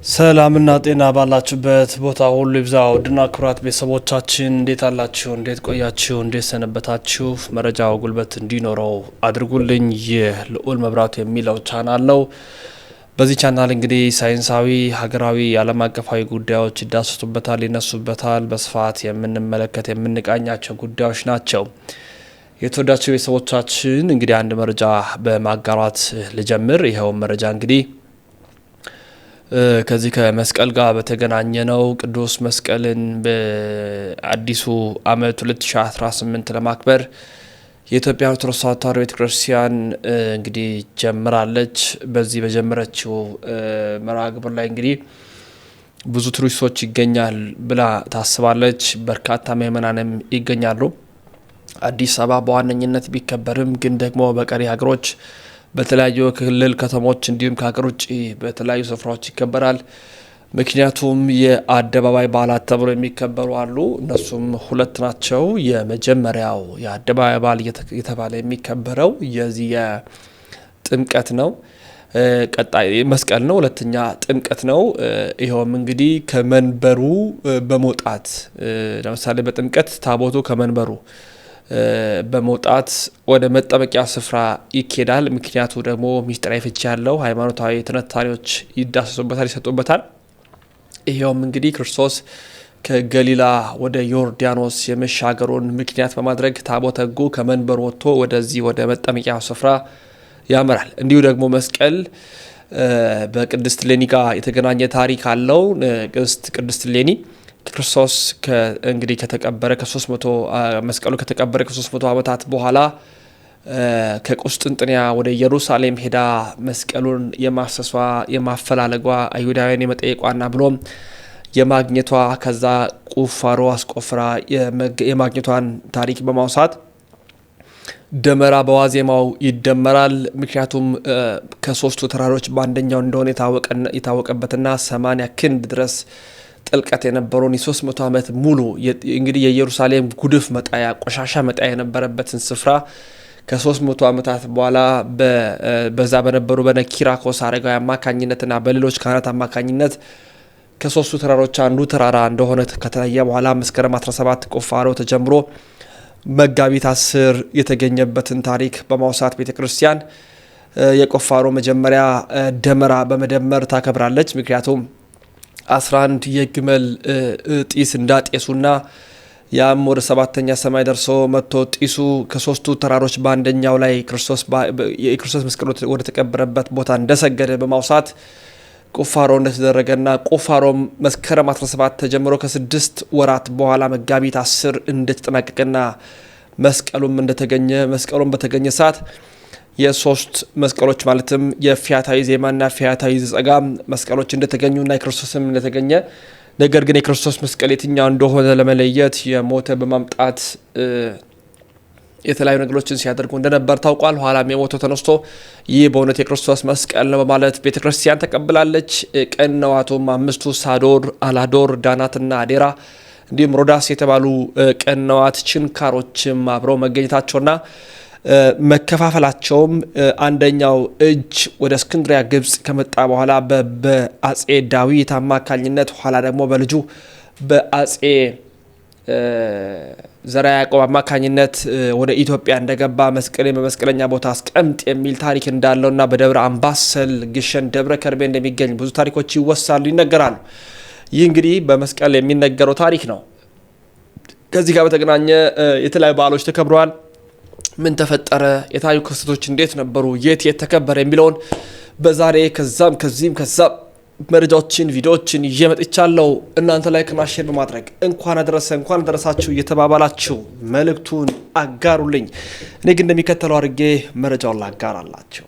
ሰላምና ጤና ባላችሁበት ቦታ ሁሉ ይብዛ። ውድና ክቡራት ቤተሰቦቻችን እንዴት አላችሁ? እንዴት ቆያችሁ? እንዴት ሰነበታችሁ? መረጃው ጉልበት እንዲኖረው አድርጉልኝ። ይህ ልዑል መብራቱ የሚለው ቻናል ነው። በዚህ ቻናል እንግዲህ ሳይንሳዊ፣ ሀገራዊ፣ ዓለም አቀፋዊ ጉዳዮች ይዳሰሱበታል፣ ይነሱበታል። በስፋት የምንመለከት የምንቃኛቸው ጉዳዮች ናቸው። የተወዳችሁ ቤተሰቦቻችን እንግዲህ አንድ መረጃ በማጋራት ልጀምር። ይኸው መረጃ እንግዲህ ከዚህ ከመስቀል ጋር በተገናኘ ነው። ቅዱስ መስቀልን በአዲሱ ዓመት 2018 ለማክበር የኢትዮጵያ ኦርቶዶክስ ተዋሕዶ ቤተክርስቲያን እንግዲህ ጀምራለች። በዚህ በጀመረችው መርሃ ግብር ላይ እንግዲህ ብዙ ቱሪስቶች ይገኛል ብላ ታስባለች። በርካታ ምዕመናንም ይገኛሉ። አዲስ አበባ በዋነኝነት ቢከበርም ግን ደግሞ በቀሪ ሀገሮች በተለያዩ ክልል ከተሞች እንዲሁም ከሀገር ውጭ በተለያዩ ስፍራዎች ይከበራል። ምክንያቱም የአደባባይ በዓላት ተብሎ የሚከበሩ አሉ። እነሱም ሁለት ናቸው። የመጀመሪያው የአደባባይ በዓል እየተባለ የሚከበረው የዚህ የጥምቀት ነው። ቀጣይ መስቀል ነው። ሁለተኛ ጥምቀት ነው። ይኸውም እንግዲህ ከመንበሩ በመውጣት ለምሳሌ በጥምቀት ታቦቱ ከመንበሩ በመውጣት ወደ መጠመቂያ ስፍራ ይኬዳል። ምክንያቱ ደግሞ ሚስጥራዊ ፍቺ ያለው ሃይማኖታዊ ትንታኔዎች ይዳሰሱበታል፣ ይሰጡበታል። ይኸውም እንግዲህ ክርስቶስ ከገሊላ ወደ ዮርዳኖስ የመሻገሩን ምክንያት በማድረግ ታቦተ ሕጉ ከመንበሩ ወጥቶ ወደዚህ ወደ መጠመቂያ ስፍራ ያመራል። እንዲሁ ደግሞ መስቀል በቅድስት እሌኒ ጋር የተገናኘ ታሪክ አለው። ቅድስት እሌኒ ክርስቶስ እንግዲህ ከተቀበረ ከ300 መስቀሉ ከተቀበረ ከ300 ዓመታት በኋላ ከቁስጥንጥንያ ወደ ኢየሩሳሌም ሄዳ መስቀሉን የማሰሷ የማፈላለጓ አይሁዳውያን የመጠየቋና ብሎም የማግኘቷ ከዛ ቁፋሮ አስቆፍራ የማግኘቷን ታሪክ በማውሳት ደመራ በዋዜማው ይደመራል። ምክንያቱም ከሶስቱ ተራሮች በአንደኛው እንደሆነ የታወቀበትና 80 ክንድ ድረስ ጥልቀት የነበረውን የ300 ዓመት ሙሉ እንግዲህ የኢየሩሳሌም ጉድፍ መጣያ ቆሻሻ መጣያ የነበረበትን ስፍራ ከ300 ዓመታት በኋላ በዛ በነበሩ በነ ኪራኮስ አረጋዊ አማካኝነትና በሌሎች ካህናት አማካኝነት ከሶስቱ ተራሮች አንዱ ተራራ እንደሆነ ከተለየ በኋላ መስከረም 17 ቁፋሮ ተጀምሮ መጋቢት 10 የተገኘበትን ታሪክ በማውሳት ቤተ ክርስቲያን የቁፋሮ መጀመሪያ ደመራ በመደመር ታከብራለች። ምክንያቱም 11 የግመል ጢስ እንዳጤሱና ያም ወደ ሰባተኛ ሰማይ ደርሶ መጥቶ ጢሱ ከሶስቱ ተራሮች በአንደኛው ላይ የክርስቶስ መስቀል ወደ ተቀበረበት ቦታ እንደሰገደ በማውሳት ቁፋሮ እንደተደረገና ቁፋሮም መስከረም 17 ተጀምሮ ከ6 ወራት በኋላ መጋቢት 10 እንደተጠናቀቀና መስቀሉም እንደተገኘ መስቀሉም በተገኘ ሰዓት የሶስት መስቀሎች ማለትም የፊያታዊ ዜማና ፊያታዊ ዘጸጋም መስቀሎች እንደተገኙና የክርስቶስም እንደተገኘ ነገር ግን የክርስቶስ መስቀል የትኛው እንደሆነ ለመለየት የሞተ በማምጣት የተለያዩ ነገሮችን ሲያደርጉ እንደነበር ታውቋል። ኋላም የሞተው ተነስቶ ይህ በእውነት የክርስቶስ መስቀል ነው በማለት ቤተክርስቲያን ተቀብላለች። ቀነዋቱም አምስቱ ሳዶር፣ አላዶር፣ ዳናትና አዴራ እንዲሁም ሮዳስ የተባሉ ቀነዋት ችንካሮችም አብረው መገኘታቸውና መከፋፈላቸውም አንደኛው እጅ ወደ እስክንድሪያ ግብጽ ከመጣ በኋላ በአጼ ዳዊት አማካኝነት ኋላ ደግሞ በልጁ በአጼ ዘርዓ ያዕቆብ አማካኝነት ወደ ኢትዮጵያ እንደገባ መስቀሌን በመስቀለኛ ቦታ አስቀምጥ የሚል ታሪክ እንዳለውና በደብረ አምባሰል ግሸን ደብረ ከርቤ እንደሚገኝ ብዙ ታሪኮች ይወሳሉ፣ ይነገራሉ። ይህ እንግዲህ በመስቀል የሚነገረው ታሪክ ነው። ከዚህ ጋር በተገናኘ የተለያዩ በዓሎች ተከብረዋል። ምን ተፈጠረ? የታዩ ክስተቶች እንዴት ነበሩ? የት የት ተከበረ? የሚለውን በዛሬ ከዛም ከዚህም ከዛም መረጃዎችን ቪዲዮዎችን ይዤ መጥቻለሁ። እናንተ like ና share በማድረግ እንኳን አደረሰ እንኳን አደረሳችሁ እየተባባላችሁ መልእክቱን አጋሩልኝ። እኔ ግን እንደሚከተለው አድርጌ መረጃውን ላጋራላችሁ።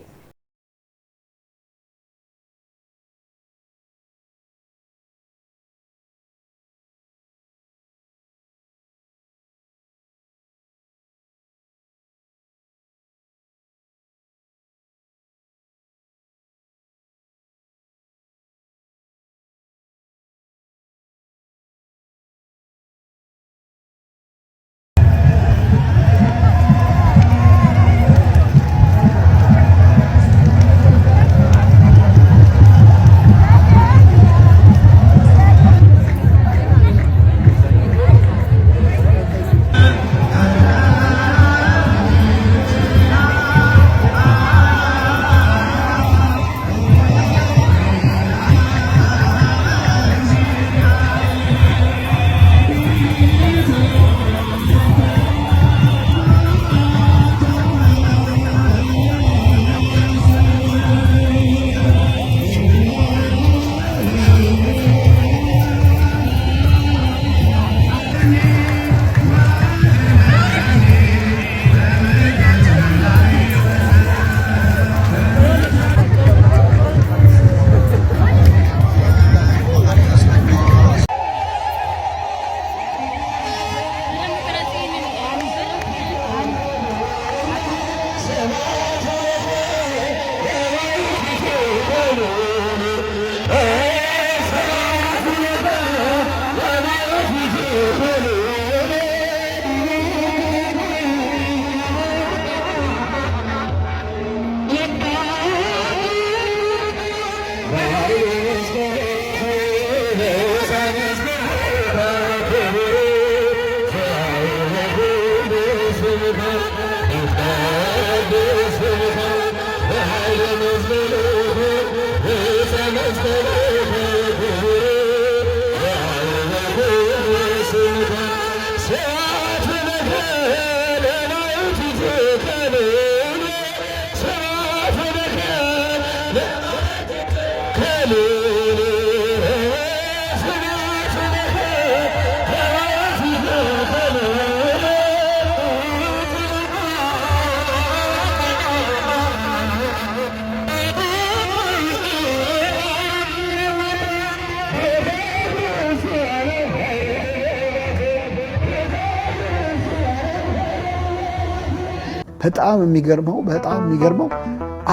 በጣም የሚገርመው በጣም የሚገርመው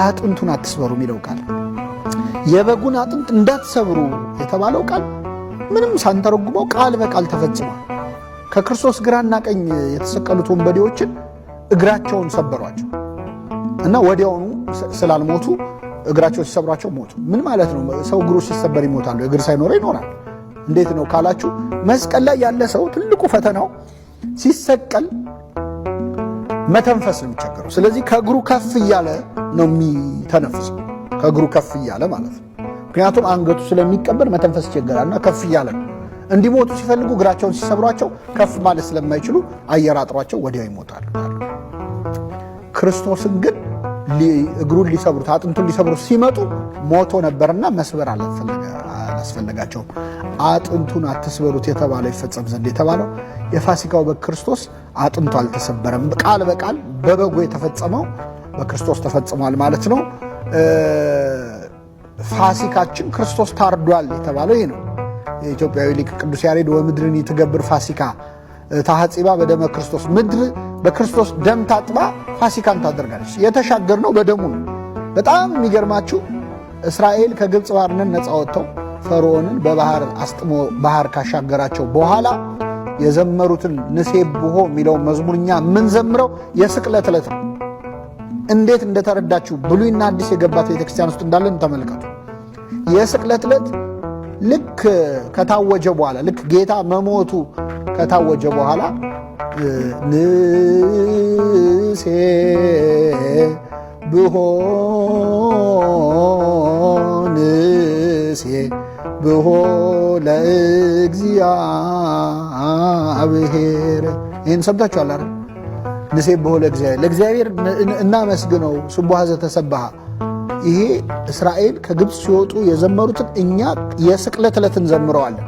አጥንቱን አትስበሩ የሚለው ቃል፣ የበጉን አጥንት እንዳትሰብሩ የተባለው ቃል ምንም ሳንተረጉመው ቃል በቃል ተፈጽሟል። ከክርስቶስ ግራና ቀኝ የተሰቀሉት ወንበዴዎችን እግራቸውን ሰበሯቸው እና ወዲያውኑ ስላልሞቱ እግራቸው ሲሰብሯቸው ሞቱ። ምን ማለት ነው? ሰው እግሩ ሲሰበር ይሞታል? እግር ሳይኖረው ይኖራል? እንዴት ነው ካላችሁ፣ መስቀል ላይ ያለ ሰው ትልቁ ፈተናው ሲሰቀል መተንፈስ ነው የሚቸገረው። ስለዚህ ከእግሩ ከፍ እያለ ነው የሚተነፍሰው፣ ከእግሩ ከፍ እያለ ማለት ነው። ምክንያቱም አንገቱ ስለሚቀበር መተንፈስ ይቸገራልና ከፍ እያለ ነው። እንዲሞቱ ሲፈልጉ እግራቸውን ሲሰብሯቸው ከፍ ማለት ስለማይችሉ አየር አጥሯቸው ወዲያው ይሞታሉ። ክርስቶስን ግን እግሩን ሊሰብሩት፣ አጥንቱን ሊሰብሩት ሲመጡ ሞቶ ነበርና መስበር አላስፈለጋቸውም። አጥንቱን አትስበሩት የተባለው ይፈጸም ዘንድ የተባለው የፋሲካው በግ ክርስቶስ አጥንቱ አልተሰበረም። ቃል በቃል በበጉ የተፈጸመው በክርስቶስ ተፈጽሟል ማለት ነው። ፋሲካችን ክርስቶስ ታርዷል የተባለው ይህ ነው። የኢትዮጵያዊ ሊቅ ቅዱስ ያሬድ ወምድርን ትገብር ፋሲካ ታሐጺባ በደመ ክርስቶስ፣ ምድር በክርስቶስ ደም ታጥባ ፋሲካን ታደርጋለች። የተሻገርነው በደሙ ነው። በጣም የሚገርማችሁ እስራኤል ከግብፅ ባርነት ነፃ ወጥተው ፈርዖንን በባህር አስጥሞ ባህር ካሻገራቸው በኋላ የዘመሩትን ንሴብሖ የሚለውን መዝሙር እኛ የምንዘምረው የስቅለት ዕለት ነው። እንዴት እንደተረዳችሁ ብሉይና አዲስ የገባት ቤተክርስቲያን ውስጥ እንዳለን ተመልከቱ። የስቅለት ዕለት ልክ ከታወጀ በኋላ፣ ልክ ጌታ መሞቱ ከታወጀ በኋላ ንሴ ብሆ ንሴ ብሆ ለእግዚአብሔር። ይህን ሰምታችኋል አይደል? ንሴብሖ ለእግዚአብሔር፣ ለእግዚአብሔር እናመስግነው፣ ስቡሐ ዘተሰብሐ። ይሄ እስራኤል ከግብፅ ሲወጡ የዘመሩትን እኛ የስቅለት ዕለት እንዘምረዋለን።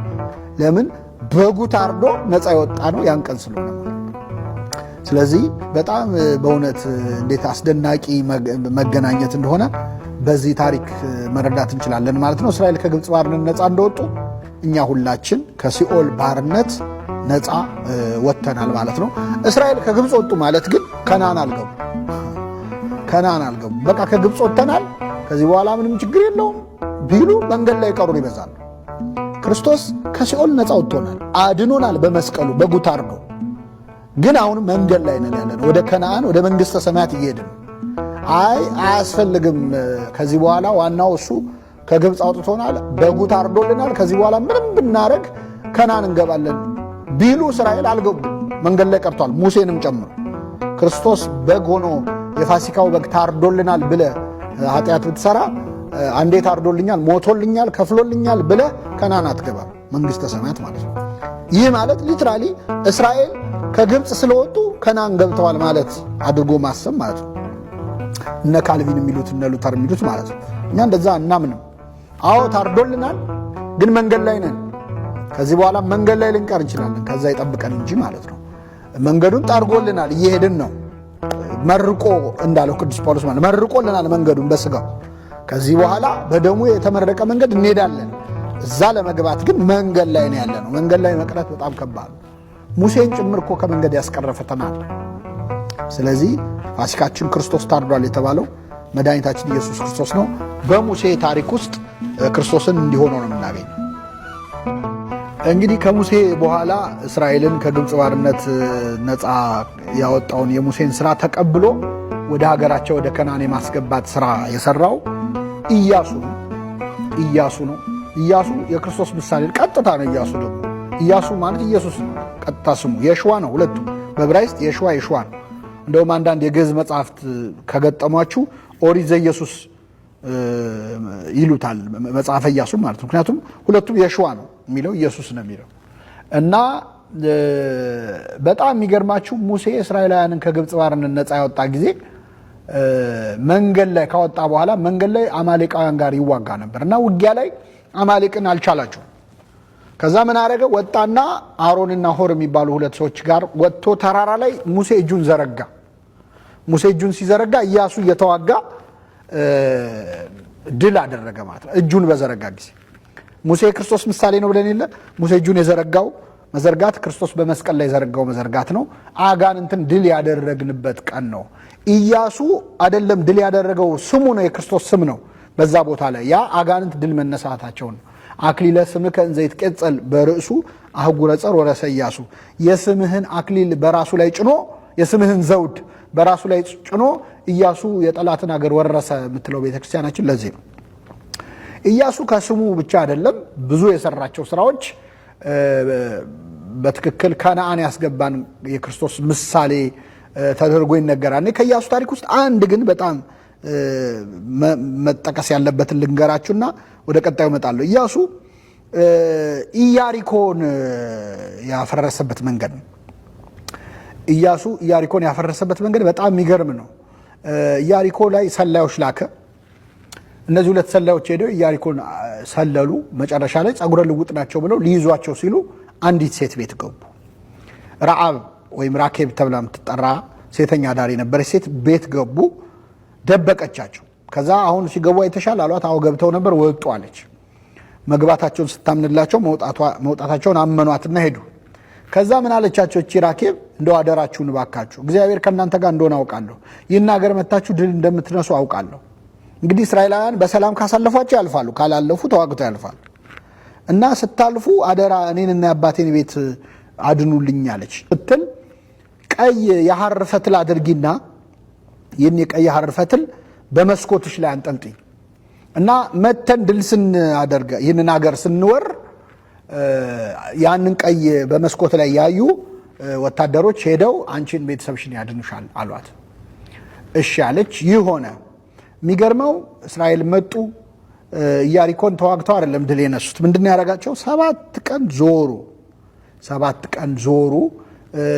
ለምን? በጉ ታርዶ ነፃ የወጣ ነው ያን ቀን ስለሆነ። ስለዚህ በጣም በእውነት እንዴት አስደናቂ መገናኘት እንደሆነ በዚህ ታሪክ መረዳት እንችላለን ማለት ነው። እስራኤል ከግብፅ ባርነት ነፃ እንደወጡ እኛ ሁላችን ከሲኦል ባርነት ነፃ ወጥተናል ማለት ነው። እስራኤል ከግብፅ ወጡ ማለት ግን ከነዓን አልገቡ፣ ከነዓን አልገቡ። በቃ ከግብፅ ወጥተናል፣ ከዚህ በኋላ ምንም ችግር የለውም ቢሉ መንገድ ላይ ቀሩን ይበዛሉ። ክርስቶስ ከሲኦል ነፃ ወጥቶናል፣ አድኖናል በመስቀሉ በጉ ታርዶ። ግን አሁን መንገድ ላይ ነን ያለነው፣ ወደ ከነዓን ወደ መንግሥተ ሰማያት እየሄድን። አይ አያስፈልግም፣ ከዚህ በኋላ ዋናው እሱ ከግብፅ አውጥቶናል፣ በጉ ታርዶልናል፣ ከዚህ በኋላ ምንም ብናረግ ከነዓን እንገባለን ቢሉ እስራኤል አልገቡ፣ መንገድ ላይ ቀርቷል፣ ሙሴንም ጨምሮ። ክርስቶስ በግ ሆኖ የፋሲካው በግ ታርዶልናል ብለ ኃጢአት ብትሰራ አንዴ ታርዶልኛል፣ ሞቶልኛል፣ ከፍሎልኛል ብለ ከነዓን አትገባም፣ መንግሥተ ሰማያት ማለት ነው። ይህ ማለት literally እስራኤል ከግብፅ ስለወጡ ከነዓን ገብተዋል ማለት አድርጎ ማሰብ ማለት ነው። እነ ካልቪን የሚሉት፣ እነ ሉተር የሚሉት ማለት ነው። እኛ እንደዛ እናምንም። አዎ ታርዶልናል፣ ግን መንገድ ላይ ነን። ከዚህ በኋላ መንገድ ላይ ልንቀር እንችላለን። ከዛ ይጠብቀን እንጂ ማለት ነው። መንገዱን ጠርጎልናል፣ እየሄድን ነው። መርቆ እንዳለው ቅዱስ ጳውሎስ ማለት መርቆልናል መንገዱን በስጋው። ከዚህ በኋላ በደሙ የተመረቀ መንገድ እንሄዳለን። እዛ ለመግባት ግን መንገድ ላይ ነው ያለነው። መንገድ ላይ መቅረት በጣም ከባድ ነው። ሙሴን ጭምር እኮ ከመንገድ ያስቀረ ፈተና አለ። ስለዚህ ፋሲካችን ክርስቶስ ታርዷል የተባለው መድኃኒታችን ኢየሱስ ክርስቶስ ነው። በሙሴ ታሪክ ውስጥ ክርስቶስን እንዲሆነው ነው የምናገኘው። እንግዲህ ከሙሴ በኋላ እስራኤልን ከግብፅ ባርነት ነፃ ያወጣውን የሙሴን ስራ ተቀብሎ ወደ ሀገራቸው ወደ ከነዓን የማስገባት ስራ የሰራው ኢያሱ ነው። ኢያሱ ነው። ኢያሱ የክርስቶስ ምሳሌ ቀጥታ ነው። ኢያሱ ደግሞ ኢያሱ ማለት ኢየሱስ ነው። ቀጥታ ስሙ የሽዋ ነው። ሁለቱ በዕብራይስጥ የሽዋ የሽዋ ነው። እንደውም አንዳንድ የግዕዝ መጽሐፍት ከገጠሟችሁ ኦሪት ዘኢየሱስ ይሉታል፣ መጽሐፈ ኢያሱ ማለት ነው። ምክንያቱም ሁለቱም የሽዋ ነው የሚለው፣ ኢየሱስ ነው የሚለው። እና በጣም የሚገርማችሁ ሙሴ እስራኤላውያንን ከግብፅ ባርነት ነፃ ያወጣ ጊዜ መንገድ ላይ ካወጣ በኋላ መንገድ ላይ አማሌቃውያን ጋር ይዋጋ ነበር እና ውጊያ ላይ አማሌቅን አልቻላቸውም። ከዛ ምን አደረገ? ወጣና አሮንና ሆር የሚባሉ ሁለት ሰዎች ጋር ወጥቶ ተራራ ላይ ሙሴ እጁን ዘረጋ። ሙሴ እጁን ሲዘረጋ ኢያሱ እየተዋጋ ድል አደረገ ማለት ነው። እጁን በዘረጋ ጊዜ ሙሴ የክርስቶስ ምሳሌ ነው ብለን የለ? ሙሴ እጁን የዘረጋው መዘርጋት ክርስቶስ በመስቀል ላይ የዘረጋው መዘርጋት ነው። አጋንንትን ድል ያደረግንበት ቀን ነው። ኢያሱ አይደለም ድል ያደረገው ስሙ ነው፣ የክርስቶስ ስም ነው። በዛ ቦታ ላይ ያ አጋንንት ድል መነሳታቸውን ነው። አክሊለ ስምከ እንዘ ይትቄጸል በርእሱ አህጉረ ጸር ወረሰ ኢያሱ፣ የስምህን አክሊል በራሱ ላይ ጭኖ፣ የስምህን ዘውድ በራሱ ላይ ጭኖ ኢያሱ የጠላትን አገር ወረሰ የምትለው ቤተክርስቲያናችን ለዚህ ነው። ኢያሱ ከስሙ ብቻ አይደለም ብዙ የሰራቸው ስራዎች በትክክል ከነአን ያስገባን የክርስቶስ ምሳሌ ተደርጎ ይነገራል። እኔ ከኢያሱ ታሪክ ውስጥ አንድ ግን በጣም መጠቀስ ያለበትን ልንገራችሁና ወደ ቀጣዩ እመጣለሁ። ኢያሱ ኢያሪኮን ያፈረሰበት መንገድ ነው። ኢያሱ ኢያሪኮን ያፈረሰበት መንገድ በጣም የሚገርም ነው። ኢያሪኮ ላይ ሰላዮች ላከ። እነዚህ ሁለት ሰላዮች ሄደው ኢያሪኮን ሰለሉ። መጨረሻ ላይ ጸጉረ ልውጥ ናቸው ብለው ሊይዟቸው ሲሉ አንዲት ሴት ቤት ገቡ። ረዓብ ወይም ራኬብ ተብላ የምትጠራ ሴተኛ አዳሪ የነበረች ሴት ቤት ገቡ። ደበቀቻቸው። ከዛ አሁን ሲገቡ አይተሻል አሏት። አዎ ገብተው ነበር ወጡ አለች። መግባታቸውን ስታምንላቸው መውጣታቸውን አመኗትና ሄዱ። ከዛ ምን አለቻቸው እቺ ራኬብ፣ እንደው አደራችሁን እባካችሁ እግዚአብሔር ከእናንተ ጋር እንደሆነ አውቃለሁ፣ ይህን ሀገር መታችሁ ድል እንደምትነሱ አውቃለሁ። እንግዲህ እስራኤላውያን በሰላም ካሳለፏቸው ያልፋሉ፣ ካላለፉ ተዋግተው ያልፋሉ። እና ስታልፉ አደራ እኔንና የአባቴን ቤት አድኑልኝ አለች ስትል ቀይ የሐር ፈትል አድርጊና ይህን የቀይ ሐር ፈትል በመስኮትሽ ላይ አንጠልጥይ እና መተን ድል ስናደርግ ይህንን ሀገር ስንወር ያንን ቀይ በመስኮት ላይ ያዩ ወታደሮች ሄደው አንቺን ቤተሰብሽን ያድኑሻል አሏት። እሺ አለች። ይህ ሆነ። የሚገርመው እስራኤል መጡ። ኢያሪኮን ተዋግተው አይደለም ድል የነሱት። ምንድን ነው ያደረጋቸው? 7 ቀን ዞሩ። 7 ቀን ዞሩ።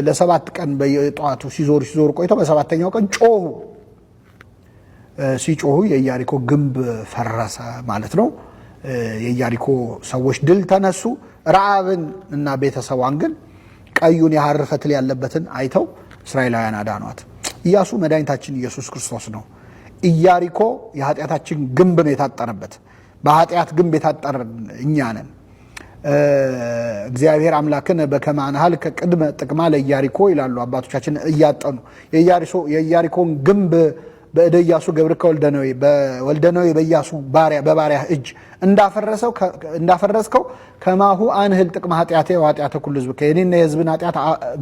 ለ7 ቀን በየጠዋቱ ሲዞሩ ሲዞሩ ቆይተው በ7ኛው ቀን ጮሁ። ሲጮሁ የኢያሪኮ ግንብ ፈረሰ ማለት ነው። የኢያሪኮ ሰዎች ድል ተነሱ። ረዓብን እና ቤተሰቧን ግን ቀዩን የሐር ፈትል ያለበትን አይተው እስራኤላውያን አዳኗት። ኢያሱ መድኃኒታችን ኢየሱስ ክርስቶስ ነው። ኢያሪኮ የኃጢአታችን ግንብ ነው የታጠረበት። በኃጢአት ግንብ የታጠረን እኛ ነን። እግዚአብሔር አምላክን በከመ አንኀልከ ቅድመ ጥቅማ ለኢያሪኮ ይላሉ አባቶቻችን እያጠኑ። የኢያሪኮን ግንብ በእደ ኢያሱ ገብርከ ወልደ ነዌ በኢያሱ በባሪያ እጅ እንዳፈረስከው ከማሁ አንህል ጥቅመ ኃጢአቴ ወኃጢአተ ኩሉ ሕዝብ፣ የኔና የሕዝብን ኃጢአት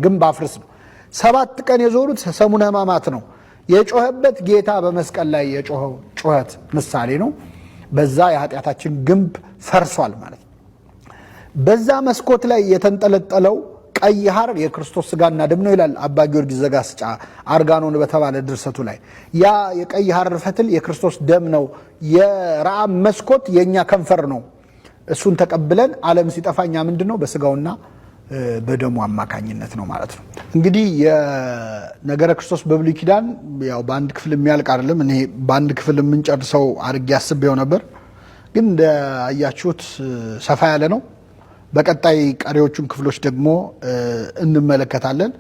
ግንብ አፍርስ ነው። 7 ቀን የዞሩት ሰሙነ ሕማማት ነው። የጮኸበት ጌታ በመስቀል ላይ የጮኸው ጩኸት ምሳሌ ነው። በዛ የኃጢአታችን ግንብ ፈርሷል ማለት ነው። በዛ መስኮት ላይ የተንጠለጠለው ቀይ ሐር የክርስቶስ ስጋና ደም ነው ይላል አባ ጊዮርጊስ ዘጋስጫ አርጋኖን በተባለ ድርሰቱ ላይ። ያ የቀይ ሐር ፈትል የክርስቶስ ደም ነው። የረዓብ መስኮት የኛ ከንፈር ነው። እሱን ተቀብለን ዓለም ሲጠፋ እኛ ምንድነው በስጋውና በደሙ አማካኝነት ነው ማለት ነው። እንግዲህ የነገረ ክርስቶስ በብሉይ ኪዳን ያው በአንድ ክፍል የሚያልቅ አይደለም። እኔ በአንድ ክፍል የምንጨርሰው አድርጌ አስቤው ነበር፣ ግን እንዳያችሁት ሰፋ ያለ ነው። በቀጣይ ቀሪዎቹን ክፍሎች ደግሞ እንመለከታለን።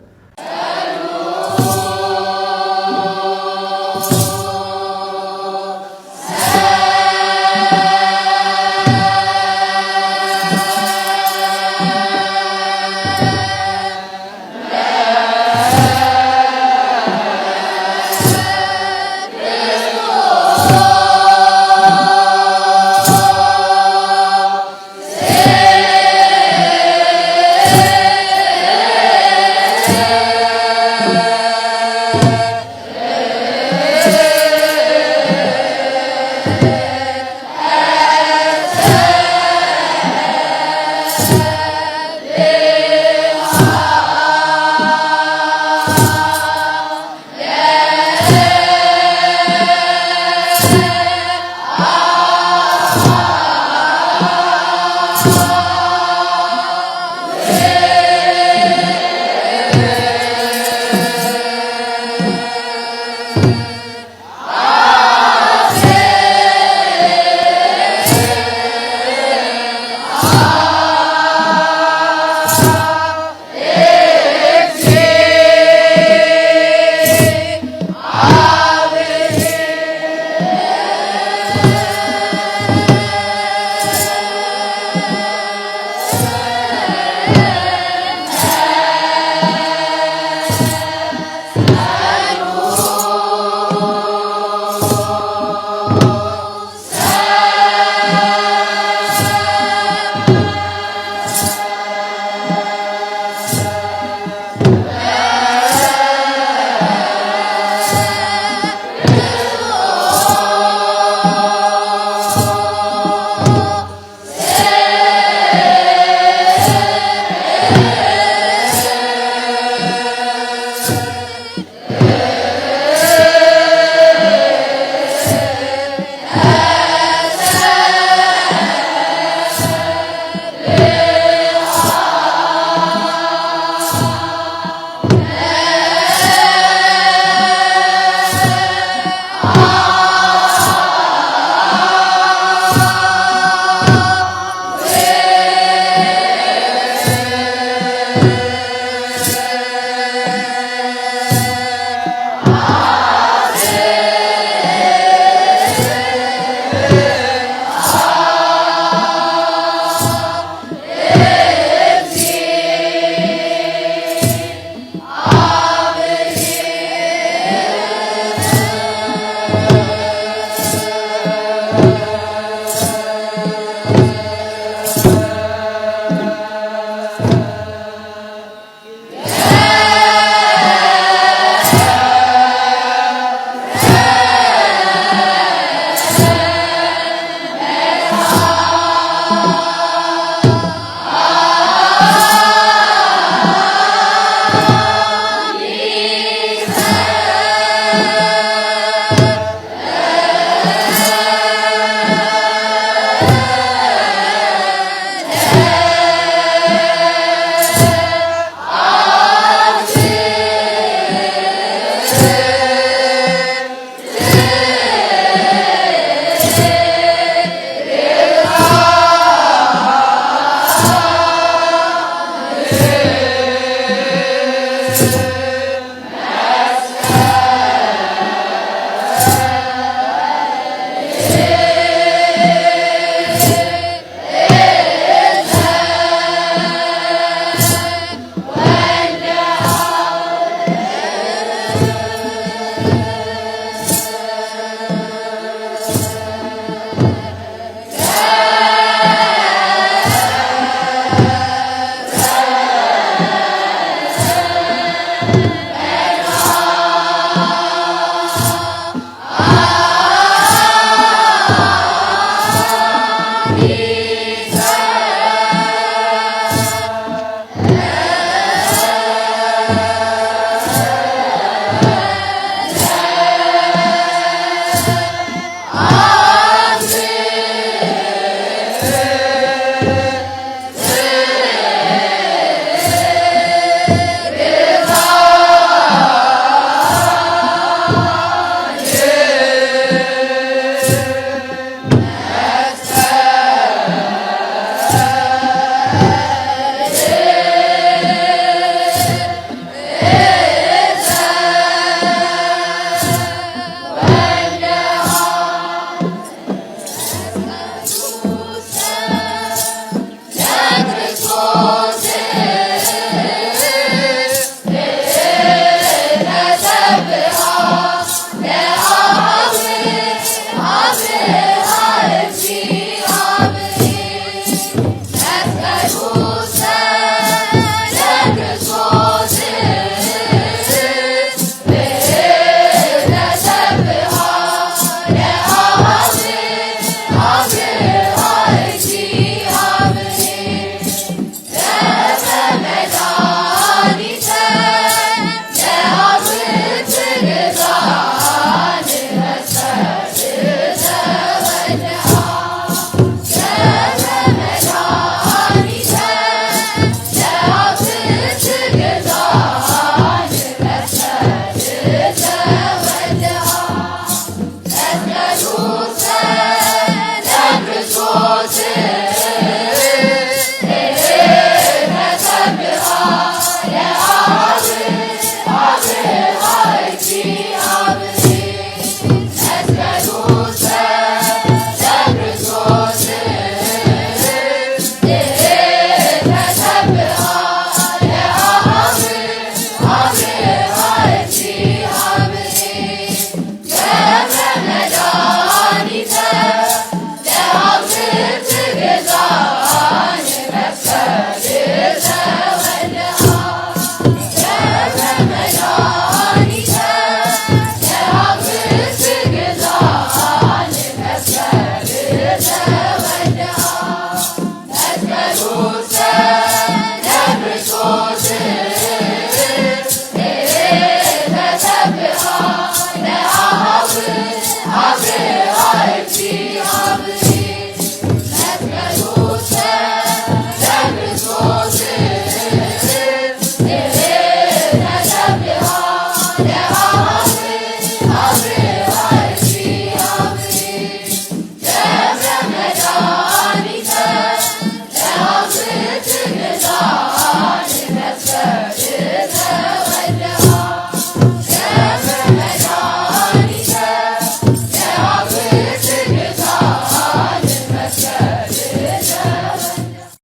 መስቀሉ።